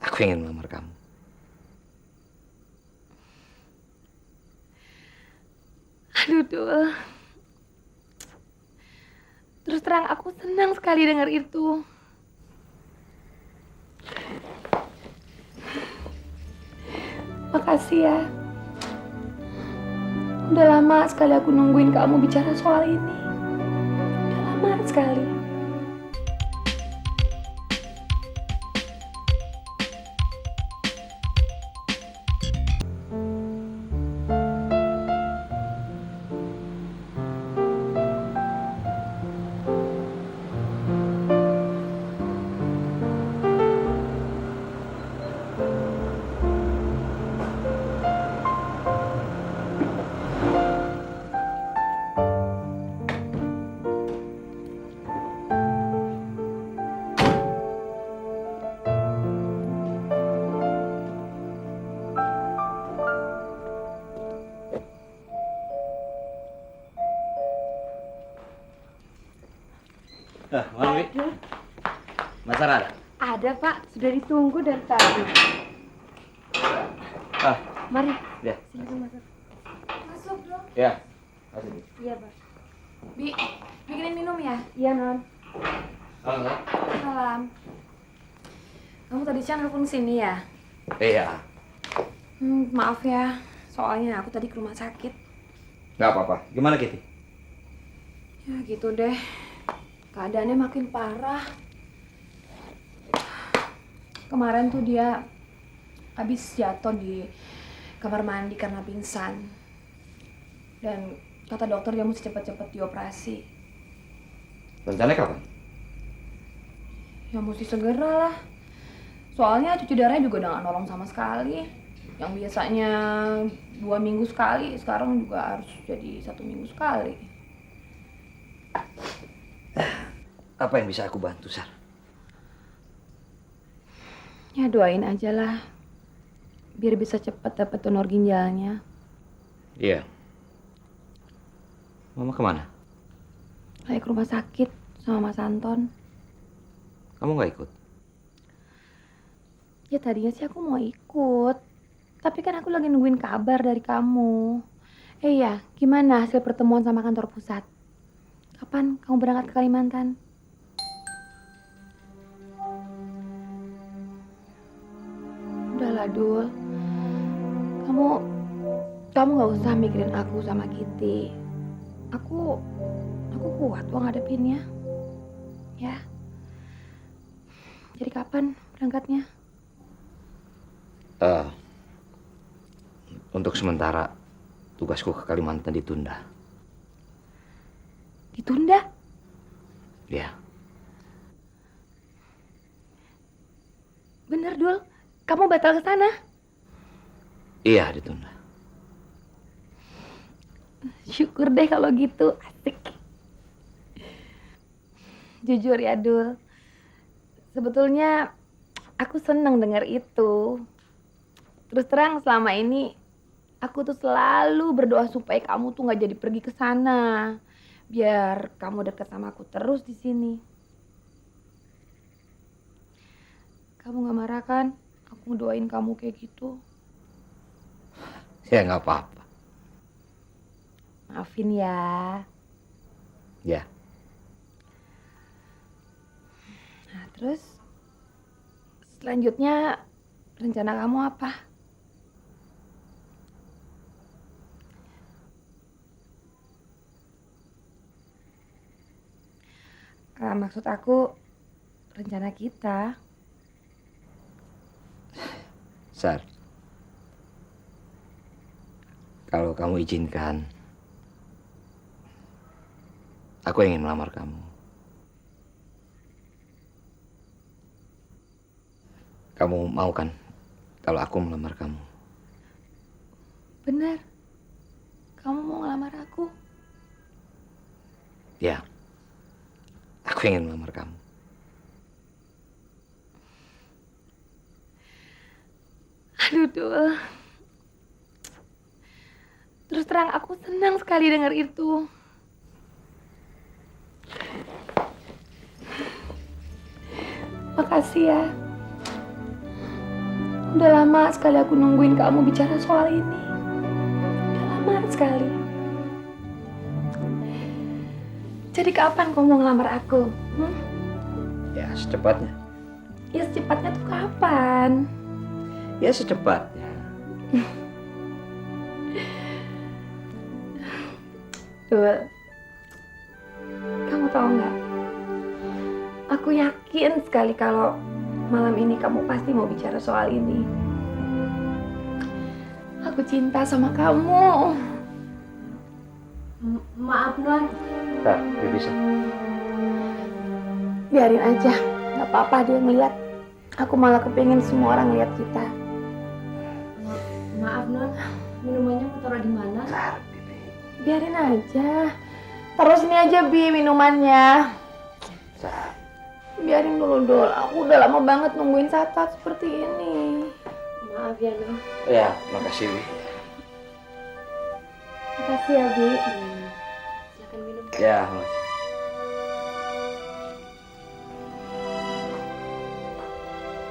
Aku ingin melamar kamu. Aduh, Dul. Terus terang aku senang sekali dengar itu. Makasih ya. Udah lama sekali aku nungguin kamu bicara soal ini. Udah lama sekali. Malam, Wi. Mas Sarah ada? Ada, Pak. Sudah ditunggu dari tadi. Mari. Ya. Silakan masuk. Masuk, dong. Ya. Masuk. Iya, Pak. Bikinin minum ya? Iya, Non. Halo. Salam. Kamu tadi siang nelfon sini ya? Iya. Maaf ya. Soalnya aku tadi ke rumah sakit. Nggak apa-apa. Gimana, Kitty? Ya gitu deh. Keadaannya makin parah. Kemarin tuh dia habis jatuh di kamar mandi karena pingsan. Dan kata dokter dia mesti cepat-cepat dioperasi. Rencananya kapan? Ya mesti segera lah. Soalnya cuci darahnya juga udah gak nolong sama sekali. Yang biasanya 2 minggu sekali, sekarang juga harus jadi 1 minggu sekali. Apa yang bisa aku bantu, Sar? Ya doain aja lah. Biar bisa cepat dapat donor ginjalnya. Iya. Mama kemana? Saya ke rumah sakit sama Mas Anton. Kamu nggak ikut? Ya tadinya sih aku mau ikut. Tapi kan aku lagi nungguin kabar dari kamu. Iya, gimana hasil pertemuan sama kantor pusat? Kapan kamu berangkat ke Kalimantan? Udahlah, Dul. Kamu nggak usah mikirin aku sama Kitty. Aku kuat kok ngadepinnya. Ya. Jadi kapan berangkatnya? Untuk sementara tugasku ke Kalimantan ditunda. Ditunda? Ya. Bener, Dul. Kamu batal ke sana? Iya, ditunda. Syukur deh kalau gitu. Asik. Jujur ya, Dul. Sebetulnya aku seneng dengar itu. Terus terang selama ini aku tuh selalu berdoa supaya kamu tuh nggak jadi pergi ke sana. Biar kamu dekat sama aku terus di sini. Kamu nggak marah kan? Aku doain kamu kayak gitu. Ya, nggak apa-apa. Maafin ya. Ya. Nah, terus selanjutnya rencana kamu apa? Maksud aku rencana kita. Sar, kalau kamu izinkan, aku ingin melamar kamu. Kamu mau kan kalau aku melamar kamu? Bener? Kamu mau ngelamar aku? Ya, aku ingin melamar kamu. Aduh, Dul. Terus terang aku senang sekali dengar itu. Makasih ya. Udah lama sekali aku nungguin kamu bicara soal ini. Udah lama sekali. Jadi kapan kamu mau ngelamar aku? Ya secepatnya. Ya secepatnya tuh kapan? Ya secepatnya. Dul, kamu tahu nggak? Aku yakin sekali kalau malam ini kamu pasti mau bicara soal ini. Aku cinta sama kamu. Maaf, Non. Ntar, bisa. Biarin aja, nggak apa-apa dia ngeliat. Aku malah kepengen semua orang lihat kita. Maaf, Non. Minumannya mau taruh di mana? Ntar, Bibi. Biarin aja. Taruh sini aja, Bi, minumannya. Ntar. Biarin dulu, Dul. Aku udah lama banget nungguin saat-saat seperti ini. Maaf ya, Non. Ya, makasih, Bi. Makasih ya, Bi. Silakan minum. Ya, Mas.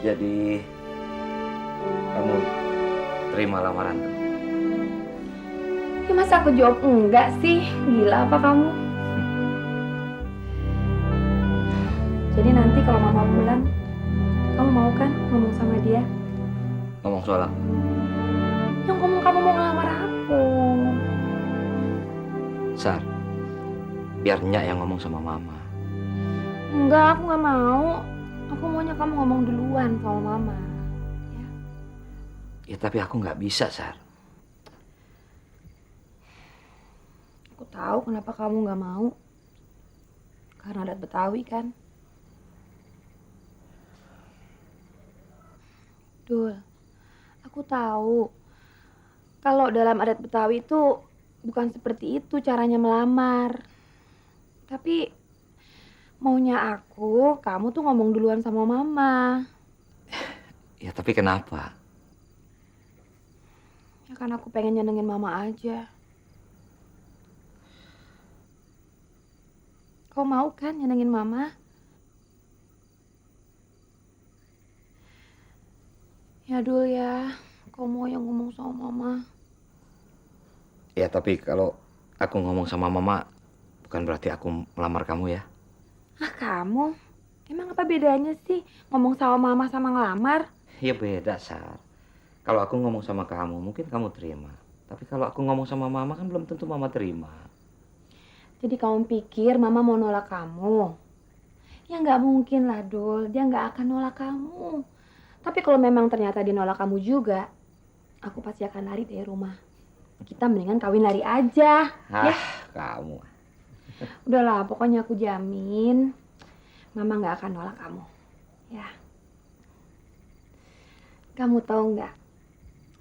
Jadi, kamu terima lamaranku? Ya masa aku jawab enggak sih? Gila apa kamu? Jadi nanti kalau Mama pulang, kamu mau kan ngomong sama dia? Ngomong soal apa? Yang ngomong kamu mau ngelamar aku. Sar, biar Nyak yang ngomong sama Mama. Enggak, aku nggak mau. Aku maunya kamu ngomong duluan sama Mama. Ya tapi aku nggak bisa, Sar. Aku tahu kenapa kamu nggak mau. Karena adat Betawi kan. Dul, aku tahu kalau dalam adat Betawi itu bukan seperti itu caranya melamar. Tapi maunya aku, kamu tuh ngomong duluan sama Mama. Ya tapi kenapa? Ya kan aku pengen nyenengin Mama aja. Kau mau kan nyenengin Mama? Ya Dul ya, kau mau yang ngomong sama Mama. Ya tapi kalau aku ngomong sama Mama, bukan berarti aku melamar kamu ya. Ah kamu? Emang apa bedanya sih ngomong sama Mama sama ngelamar? Ya beda, Sar. Kalau aku ngomong sama kamu, mungkin kamu terima. Tapi kalau aku ngomong sama Mama kan belum tentu Mama terima. Jadi kamu pikir Mama mau nolak kamu? Ya nggak mungkin lah Dul, dia nggak akan nolak kamu. Tapi kalau memang ternyata dia nolak kamu juga, aku pasti akan lari dari rumah. Kita mendingan kawin lari aja. Ya? Kamu. Udahlah, pokoknya aku jamin Mama nggak akan nolak kamu. Ya. Kamu tahu nggak?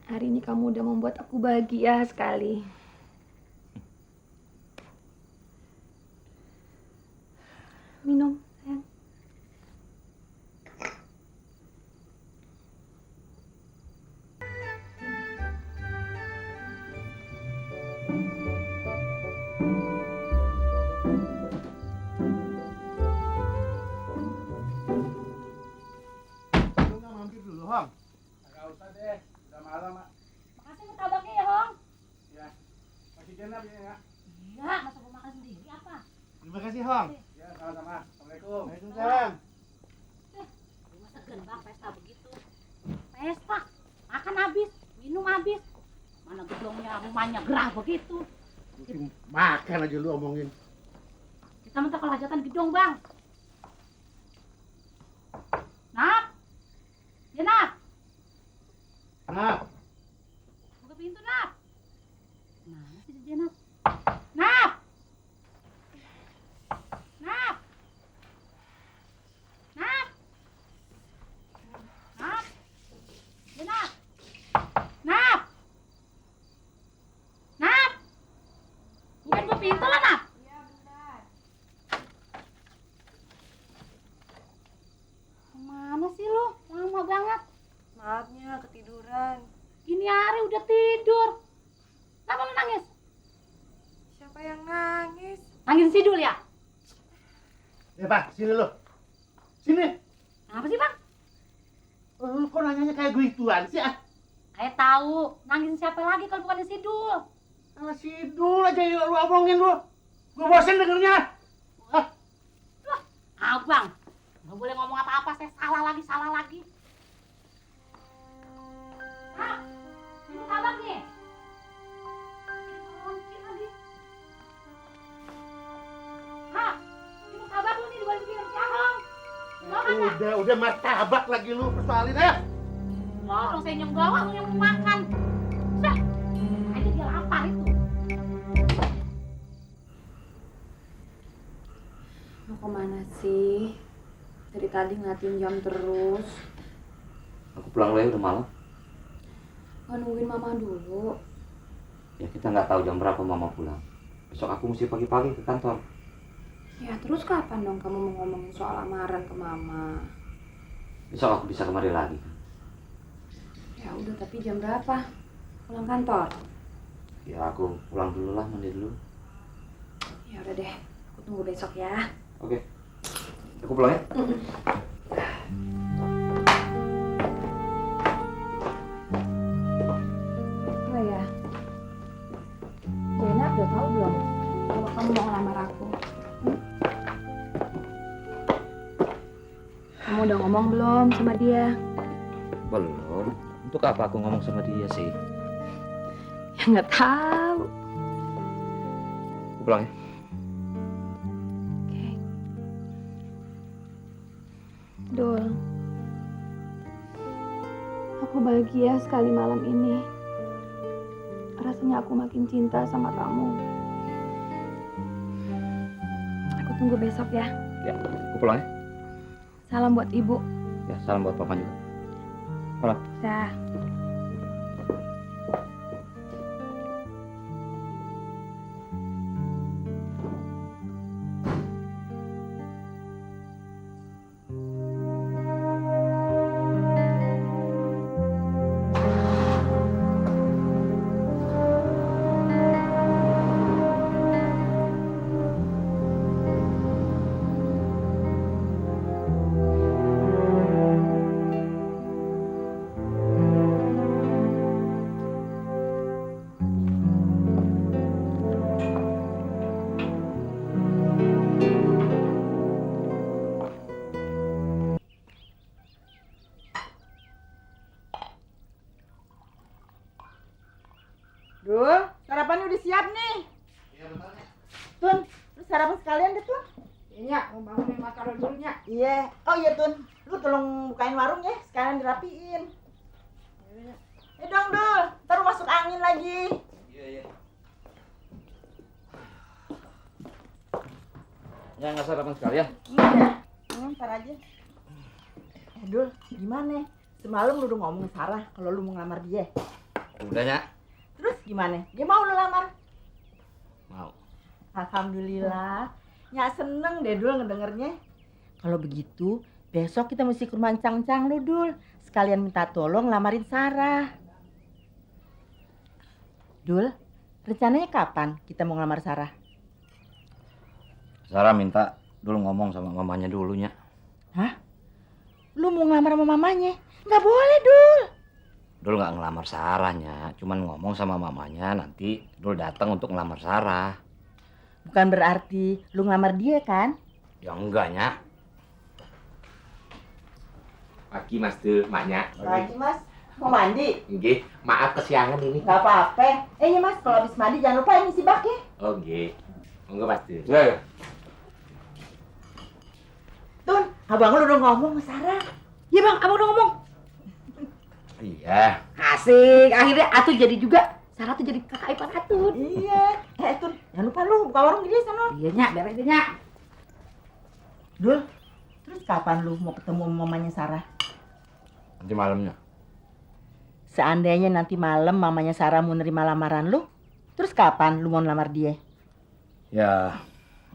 Hari ini kamu udah membuat aku bahagia sekali. Minum, sayang. Mampir dulu, Hong. Nggak usah deh, udah malam, Mak. Makasih martabaknya ya, Hong. Ya, masih genap ya, ya. Iya, masa mau makan sendiri apa? Terima kasih, Hong. Ya, sama-sama. Assalamualaikum. Waalaikumsalam. Masa gendang pesta begitu? Pesta, makan habis, minum habis. Mana gedongnya, rumahnya gerah begitu. Mungkin makan aja lu omongin. Kita minta kalau hajatan gedong, Bang. Nap, ya Nap, Nah, buka pintu Nap. Mana sih dia Nap? Nap, Nap, Nap, Nap, ya Nap, Nap, Nap, bukan gua pintu lah Nap. Mana sih lu? Lama banget. Maafnya ketiduran. Gini hari udah tidur. Kenapa lu nangis? Siapa yang nangis? Nangis Sidul ya? ya Pak, sini lu. Sini. Kenapa sih Bang? Lu kok nanyanya kayak gituan sih? Ah, Ayah tahu, nangisin siapa lagi kalau bukan si Dul. Sidul aja lu omongin lu. Gua bosen dengernya. Ah, Abang, nggak boleh ngomong apa-apa, saya salah lagi. Hah? Ini abang nih. Hah? Ini abang lu nih dibalikin sama Cahong. Makan nggak? udah martabak lagi lu persoalin ya. Orang saya yang bawa, lu yang mau makan. Dah, aja dia lapar itu. Mau kemana sih? Dari tadi ngeliatin jam terus. Aku pulang dulu ya, udah malam. Nggak nungguin mama dulu. Ya kita nggak tahu jam berapa mama pulang. Besok aku mesti pagi-pagi ke kantor. Ya terus kapan dong kamu mau ngomongin soal lamaran ke mama? Besok aku bisa kemari lagi. Ya udah, tapi jam berapa? Pulang kantor? Ya aku pulang dulu lah, mandi dulu. Ya udah deh, aku tunggu besok ya. Oke. Aku pulang ya. Oh ya, Jena udah tahu belum kalau kamu mau ngelamar aku? Kamu udah ngomong belum sama dia? Belum. Untuk apa aku ngomong sama dia sih? Ya nggak tahu. Aku pulang ya. Oke. Dul, aku bahagia sekali malam ini. Rasanya aku makin cinta sama kamu. Aku tunggu besok ya. Ya, aku pulang ya. Salam buat ibu. Ya, salam buat papa juga. Pulang. Dah. Dul, sarapannya udah siap nih. Iya benar. Tun, lu sarapan sekalian deh, Tun. Iya, mau bangunin makanan dulunya. Iya. Oh iya, Tun. Lu tolong bukain warung ya, sekalian dirapiin. Dong, Dul. Ntar lu masuk angin lagi. Iya, iya. Ya nggak sarapan sekalian. Iya. Ntar aja. Dul, gimana? Semalam lu udah ngomong ke Sarah kalau lu mau ngelamar dia. Udah ya. Terus gimana? Dia mau lu lamar? Mau. Alhamdulillah. Ya seneng deh Dul ngedengernya. Kalau begitu, besok kita mesti ke rumah Cang-Cang lu, Dul. Sekalian minta tolong lamarin Sarah. Dul, rencananya kapan kita mau ngelamar Sarah? Sarah minta dulu ngomong sama mamanya dulunya. Hah? Lu mau ngelamar sama mamanya? Nggak boleh, Dul. Dul nggak ngelamar Sarahnya, cuman ngomong sama mamanya nanti Dul datang untuk ngelamar Sarah. Bukan berarti lu ngelamar dia kan? Ya enggaknya. Pagi Mas Dul, maknya. Lagi Mas, mau mandi? Nggih, maaf kesiangan ini. Nggak apa-apa. Ya Mas, kalau habis mandi jangan lupa ini si bak ya. Oh nggih. Monggo Mas Dul. Ya. Tun, abang lu udah ngomong sama Sarah. Iya bang, abang udah ngomong. Iya. Asik, akhirnya Atu jadi juga. Sarah tuh jadi kakak ipar Atun. Iya. Tun, jangan lupa lu buka warung gede sana. Iya nyak, beres deh nyak. Dul, terus kapan lu mau ketemu mamanya Sarah? Nanti malamnya. Seandainya nanti malam mamanya Sarah mau nerima lamaran lu, terus kapan lu mau lamar dia? Ya,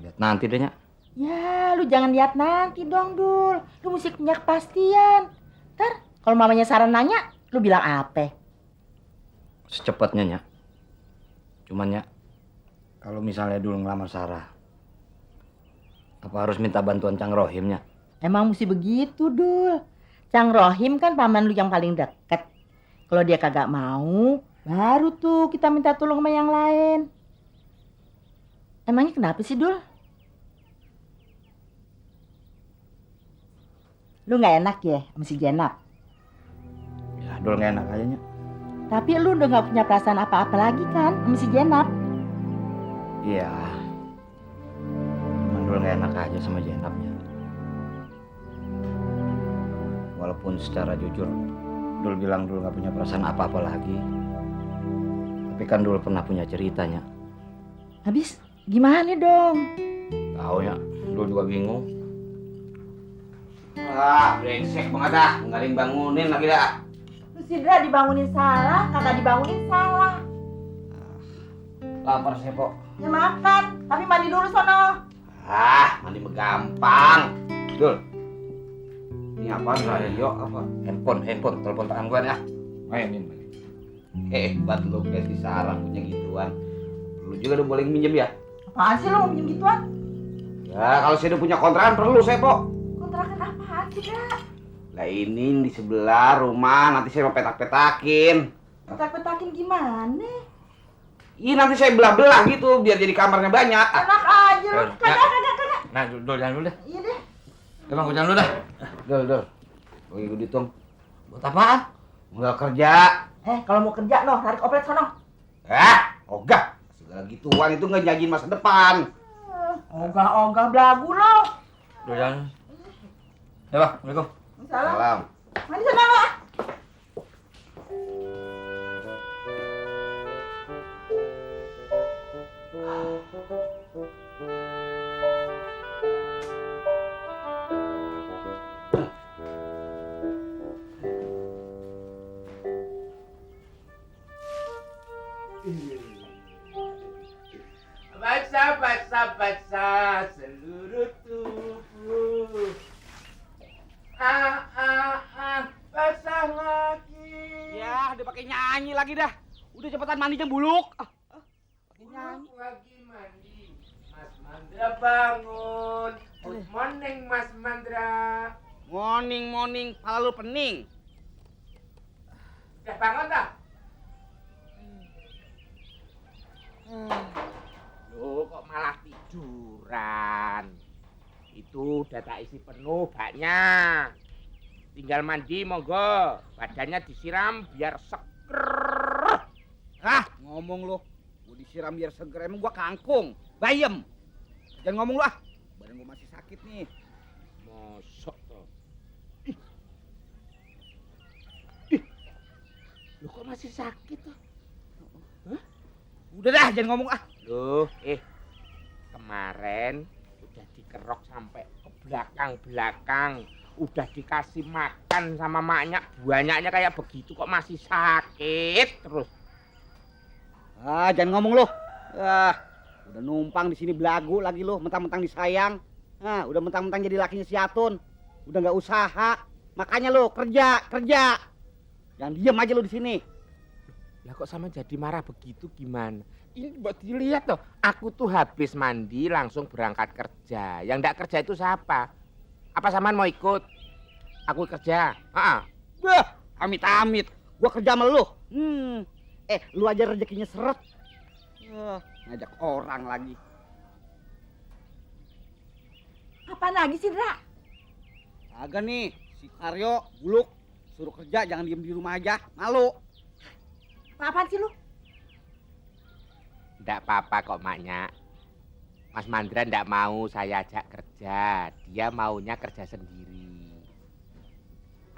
lihat nanti deh, Nyak. Ya, lu jangan lihat nanti dong, Dul. Lu mesti punya kepastian. Ntar kalau mamanya Sarah nanya, lu bilang apa? Secepatnya, Nyak. Cuman, Nyak, kalau misalnya dulu ngelamar Sarah, apa harus minta bantuan Cang Rohim, Nyak? Emang mesti begitu, Dul. Cang Rohim kan paman lu yang paling deket. Kalau dia kagak mau, baru tuh kita minta tolong sama yang lain. Emangnya kenapa sih, Dul? Lu nggak enak ya sama si Jenap? Ya, Dul nggak enak aja, Nyak. Tapi lu udah nggak punya perasaan apa-apa lagi kan sama si Jenap? Iya. Cuman Dul nggak enak aja sama Jenapnya. Walaupun secara jujur Dul bilang Dul nggak punya perasaan apa-apa lagi. Tapi kan Dul pernah punya ceritanya. Habis gimana dong? Tahu ya, Dul juga bingung. Ah, brengsek banget dah. Nggak ada yang bangunin lagi dah. Lu Sidra dibangunin salah, kakak dibangunin salah. Lapar saya, Pok. Ya makan, tapi mandi dulu sono. Ah, mandi mah gampang. Dul. Ini apa? Radio apa? Handphone. Telepon tangan gua nih ah. Mainin. Hebat lu kayak si Sarah punya gituan. Lu juga udah boleh minjem ya? Apaan sih lu mau pinjem gituan? Ya, kalau saya udah punya kontrakan perlu saya, Pok. Kontrakan apaan sih, Kak? Lah ini di sebelah rumah, nanti saya mau petak-petakin. Petak-petakin gimana? Ih, nanti saya belah-belah gitu biar jadi kamarnya banyak. Enak aja lu. Kagak. Nah, Dul jangan dulu deh. Iya deh. Emang gue jangan dulu dah. Dul. Gue ikut dihitung. Buat apaan? Enggak kerja. Kalau mau kerja noh, tarik oplet sono. Ogah. Segala gituan itu nggak janjiin masa depan. Ogah belagu lo. Dul jangan. Ya, Bang. Assalamualaikum. Salam. Mandi sono lo. Basah seluruh tubuh. Basah lagi. Ya, udah pakai nyanyi lagi dah. Udah cepetan mandinya buluk. Buluk lagi mandi. Mas Mandra bangun. Good morning Mas Mandra. Morning, pala lu pening. Udah bangun dah? Loh, kok malah tiduran? Itu udah tak isi penuh baknya. Tinggal mandi monggo. Badannya disiram biar seger. Ngomong lu. Gua disiram biar seger, emang gua kangkung. Bayem. Jangan ngomong lu ah. Badan gua masih sakit nih. Mosok toh. Lu kok masih sakit toh? Udah dah, jangan ngomong ah. Loh, kemarin udah dikerok sampai ke belakang. Udah dikasih makan sama maknya, banyaknya kayak begitu kok masih sakit terus. Jangan ngomong lu. Udah numpang di sini belagu lagi lu, mentang-mentang disayang. Udah mentang-mentang jadi lakinya si Atun. Udah nggak usaha. Makanya lu kerja. Jangan diem aja lu di sini. Lah kok sama jadi marah begitu gimana? Ini buat dilihat toh, aku tuh habis mandi langsung berangkat kerja. Yang nggak kerja itu siapa? Apa samaan mau ikut? Aku kerja. Amit-amit. Gua kerja sama lu. Lu aja rezekinya seret. Ngajak orang lagi. Apa lagi sih, Dra? Agak nih, si Karyo buluk suruh kerja, jangan diem di rumah aja. Malu. Apaan sih lu? Nggak apa-apa kok maknya. Mas Mandra nggak mau saya ajak kerja. Dia maunya kerja sendiri.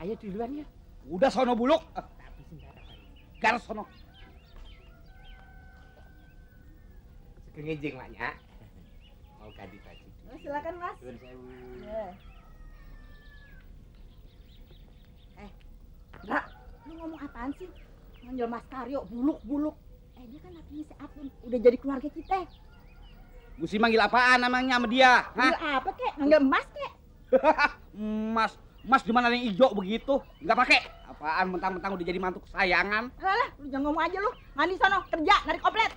Ayo duluan ya. Udah sono buluk. Gar sono. Ngejeng maknya. Mau ganti baju. Silakan, Mas. Nuwun sewu. Dra, lu ngomong apaan sih? Manggil Mas Karyo buluk. Dia kan lakinya si Atun, udah jadi keluarga kita. Mesti manggil apaan namanya sama dia? Manggil apa kek? Manggil Mas kek? Mas di mana yang hijau begitu? Enggak pakai. Apaan mentang-mentang udah jadi mantu kesayangan? Alah, lu jangan ngomong aja lu. Mandi sono, kerja, narik oplet.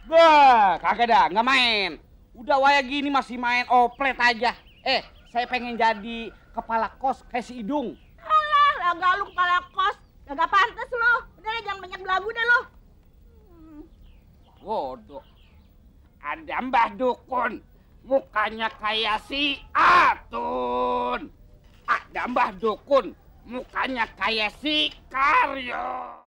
Bah, kagak dah, nggak main. Udah waya gini masih main oplet aja. Saya pengen jadi kepala kos kayak si Idung. Alah, Kagak lu kepala kos. Kagak pantas lu. Udah deh, jangan banyak belagu deh lu. Bodoh. Ada Mbah Dukun. Mukanya kayak si Atun. Ada Mbah Dukun. Mukanya kayak si Karyo.